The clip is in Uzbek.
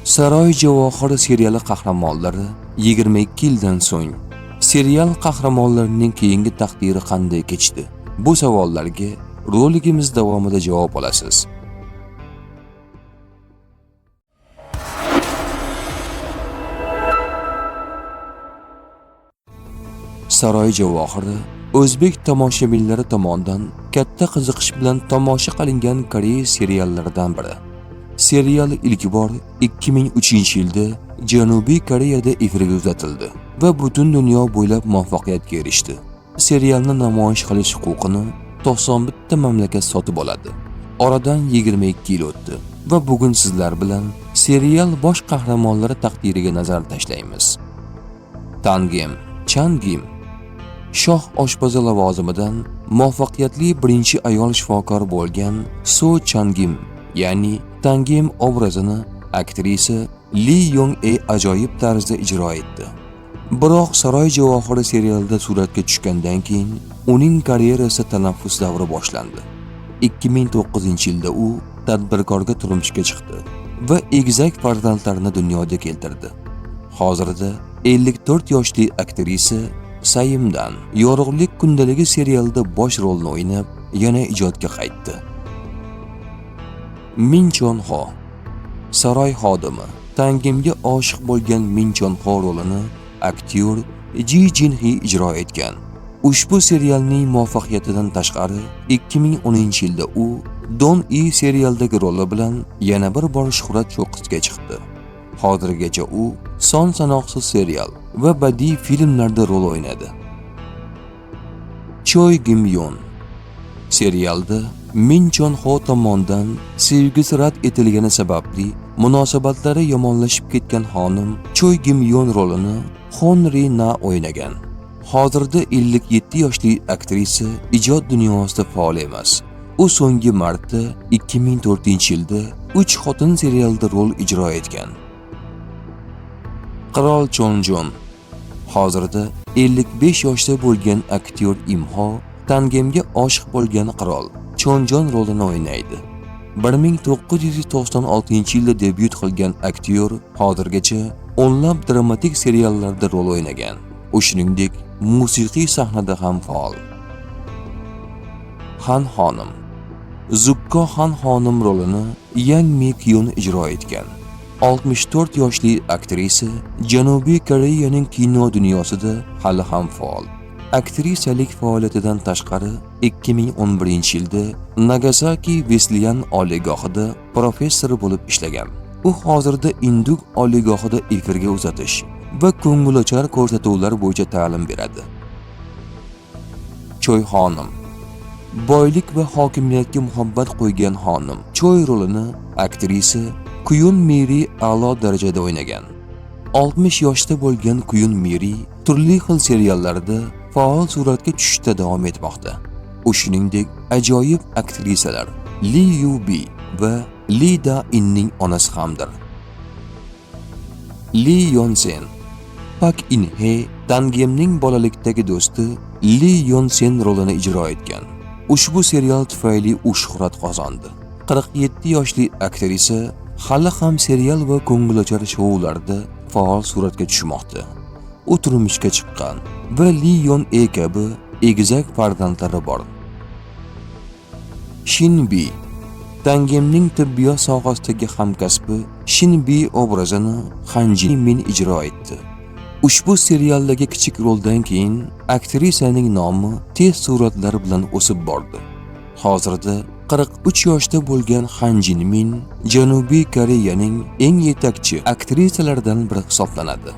Saroy javohiri seriali qahramonlari 22 yildan so'ng serial qahramonlarining keyingi taqdiri qanday kechdi? Bu savollarga roligimiz davomida javob olasiz. Saroy javohiri o'zbek tomoshabinlari tomonidan katta qiziqish bilan tomosha qilingan koreys seriallaridan biri. Serial ilk bor 2003-yilda Janubiy Koreyada efirga uzatildi va butun dunyo bo'ylab muvaffaqiyatga erishdi. Serialni namoyish qilish huquqini 91 ta mamlakat sotib oladi. Oradan 22 yil o'tdi va bugun sizlar bilan serial bosh qahramonlari taqdiriga nazar tashlaymiz. Tangem Changim shoh oshpazi lavozimidan muvaffaqiyatli birinchi ayol shifokor bo'lgan So Changim, ya'ni Tangem obrazini aktrisa Li Yong E ajoyib tarzda ijro etdi. Biroq Saroy javohiri serialida suratga tushgandan keyin uning karyerasi tanaffus davri boshlandi. 2009-yilda u tadbirkorga turmushga chiqdi va egizak farzandlarini dunyoga keltirdi. Hozirda 54 yoshli aktrisa Sayimdan Yorug'lik kundaligi serialida bosh rolni o'ynab, yana ijodga qaytdi. Min Chon Ho saroy xodimi Tangimga oshiq bo'lgan Min Chon Ho rolini aktyor Ji Jin Hee ijro etgan. Ushbu serialning muvaffaqiyatidan tashqari 2010-yilda u Don I serialidagi roli bilan yana bir bor shuhrat cho'qqisiga chiqdi. Hozirgacha u son sanoqsiz serial va badiiy filmlarda rol o'ynadi. Choi Gim Yon serialda Min Chon Ho tomonidan sevgisi rad etilgani sababli munosabatlari yomonlashib ketgan xonim Choi Gim Yon rolini Xon Ri Na o'ynagan. Hozirda 57 yoshli aktrisa ijod dunyosida faol emas. U so'nggi marta 2004-yilda 3 xotin serialida rol ijro etgan. Qirol Chonjon hozirda 55 yoshda bo'lgan aktyor Imho Tangemga oshiq bo'lgan qirol Chonjon rolini o'ynaydi. 1996-yilda debyut qilgan aktyor hozirgacha o'nlab dramatik seriallarda rol o'ynagan. U shuningdek, musiqiy sahnada ham faol. Han xonim Zukko Han xonim rolini Yang Mi Kyun ijro etgan. 64 yoshli aktrisa Janubiy Koreyaning kino dunyosida hali ham faol. Aktrisalik faoliyatidan tashqari 2011-yilda Nagasaki Wesleyan oliygohida professor bo'lib ishlagan. U hozirda Induk oliygohida efirga uzatish va ko'ngilochar ko'rsatuvlar bo'yicha ta'lim beradi. Choy xonim boylik va hokimiyatga muhabbat qo'ygan xonim Choy rolini aktrisa Kuyun Miri a'lo darajada o'ynagan. 60 yoshda bo'lgan Kuyun Miri turli xil seriallarda faol suratga tushishda davom etmoqda. U shuningdek ajoyib aktrisalar Li Yu Bi va Li Da Inning onasi hamdir. Li Yon Sen Pak In He Tangemning bolalikdagi do'sti Li Yon Sen rolini ijro etgan. Ushbu serial tufayli u shuhrat qozondi. 47 yoshli aktrisa hali ham serial va ko'ngilochar shoularda faol suratga tushmoqda. U turmushga chiqqan va Li Yon E kabi egizak farzandlari bor. Shin Bi Tangemning tibbiyot sohasidagi hamkasbi Shin Bi obrazini Han Jin Min ijro etdi. Ushbu serialdagi kichik roldan keyin aktrisaning nomi tez sur'atlar bilan o'sib bordi. Hozirda 43 yoshda bo'lgan Han Jin Min Janubiy Koreyaning eng yetakchi aktrisalaridan biri hisoblanadi.